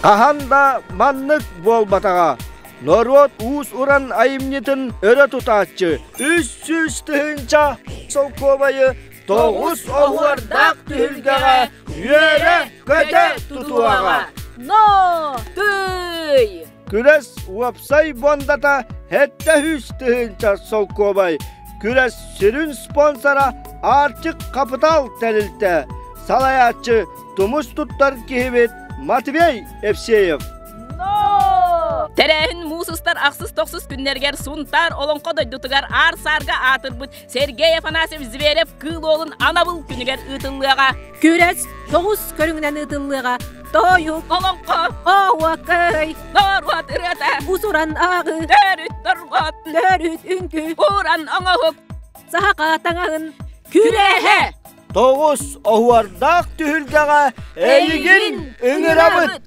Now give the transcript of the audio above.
Хаһан да маннык буолбатаҕа. Норуот уус-уран айымньытын өрө тутааччы 300 тыһыынча солкуобайы тоҕус оһуордаах түһүлгэҕэ үөрэ-көтө тутуоҕа. Но! Тый! Күрэс уопсай пуондата 700 тыһыынча солкуобай. Күрэс сүрүн спонсора Арчык Капитал тэрилтэ. Салайааччы тумус туттар киһибит Матвей Евсеев. Но! Тэрээһин муус устар ахсыс-тохсус күннэригэр Сунтаар Олоҥхо дойдутугар аар-саарга аатырбыт Сергей Афанасьев Зверев Кыыл Уолун анабыл күнүгэр ыытыллыаҕа. Күрэс тоҕус көрүҥүнэн ыытыллыаҕа. Тойук, Олоҥхо, оһуокай, норуот ырыата, уус-уран ааҕыы, төрүт торҕот, төрүт үҥкүү, уран оҥоһук, саха таҥаһын, күрэһэ! Тоҕус оһуордаах түһүлгэҕэ эйигин ыҥырабыт!